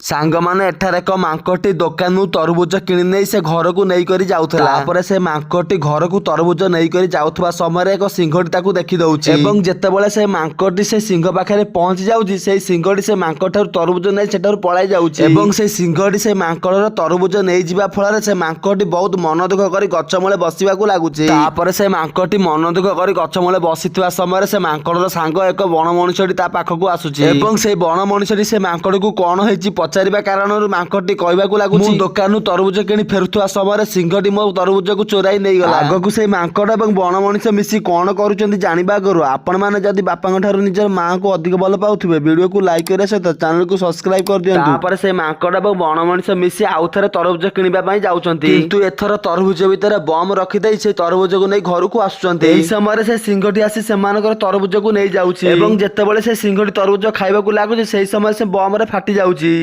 ସାଙ୍ଗମାନେ, ଏଠାରେ ଏକ ମାଙ୍କଡ଼ଟି ଦୋକାନରୁ ତରଭୁଜ କିଣି ନେଇ ସେ ଘରକୁ ନେଇକରି ଯାଉଥିଲା। ତାପରେ ସେ ମାଙ୍କଡ଼ଟି ଘରକୁ ତରଭୁଜ ନେଇକରି ଯାଉଥିବା ସମୟରେ ଏକ ସିଂହଟି ତାକୁ ଦେଖି ଦଉଛି ଏବଂ ଯେତେବେଳେ ସେ ମାଙ୍କଡ଼ଟି ସେ ସିଂହ ପାଖରେ ପହଞ୍ଚି ଯାଉଛି, ସେଇ ସିଂହଟି ସେ ମାଙ୍କଡ଼ ଠାରୁ ତରଭୁଜ ନେଇ ସେଠାରୁ ପଳାଇ ଯାଉଛି। ଏବଂ ସେଇ ସିଂହଟି ସେ ମାଙ୍କଡ଼ର ତରଭୁଜ ନେଇଯିବା ଫଳରେ ସେ ମାଙ୍କଡ଼ଟି ବହୁତ ମନ ଦୁଃଖ କରି ଗଛ ମୂଳେ ବସିବାକୁ ଲାଗୁଛି। ତାପରେ ସେ ମାଙ୍କଡ଼ଟି ମନ ଦୁଃଖ କରି ଗଛ ମୂଳେ ବସିଥିବା ସମୟରେ ସେ ମାଙ୍କଡ଼ର ସାଙ୍ଗ ଏକ ବଣ ମଣିଷଟି ତା ପାଖକୁ ଆସୁଛି ଏବଂ ସେଇ ବଣ ମଣିଷଟି ସେ ମାଙ୍କଡ଼କୁ କଣ ହେଇଛି ପଚାରିବା କାରଣରୁ ମାଙ୍କଡ଼ଟି କହିବାକୁ ଲାଗୁଛି, ମୁଁ ଦୋକାନରୁ ତରଭୁଜ କିଣି ଫେରୁଥିବା ସମୟରେ ସିଂହଟି ମୋ ତରଭୁଜକୁ ଚୋରାଇ ନେଇଗଲା। ଆଗକୁ ସେଇ ମାଙ୍କଡ଼ ଏବଂ ବଣ ମଣିଷ ମିଶି କଣ କରୁଛନ୍ତି ଜାଣିବା ଆଗରୁ ଆପଣମାନେ ଯଦି ବାପାଙ୍କ ଠାରୁ ନିଜର ମାଆଙ୍କୁ ଅଧିକ ଭଲ ପାଉଥିବେ, ଭିଡ଼ିଓକୁ ଲାଇକ୍ କରିବା ସହିତ ଚ୍ୟାନେଲକୁ ସବସ୍କ୍ରାଇବ କରିଦିଅନ୍ତୁ। ତାପରେ ସେ ମାଙ୍କଡ଼ ଏବଂ ବଣ ମଣିଷ ମିଶି ଆଉ ଥରେ ତରଭୁଜ କିଣିବା ପାଇଁ ଯାଉଛନ୍ତି, କିନ୍ତୁ ଏଥର ତରଭୁଜ ଭିତରେ ବମ୍ ରଖିଦେଇ ସେ ତରଭୁଜକୁ ନେଇ ଘରକୁ ଆସୁଛନ୍ତି। ଏହି ସମୟରେ ସେ ସିଂହଟି ଆସି ସେମାନଙ୍କର ତରଭୁଜକୁ ନେଇ ଯାଉଛି ଏବଂ ଯେତେବେଳେ ସେ ସିଂହଟି ତରଭୁଜ ଖାଇବାକୁ ଲାଗୁଛି, ସେହି ସମୟରେ ସେ ବମରେ ଫାଟି ଯାଉଛି।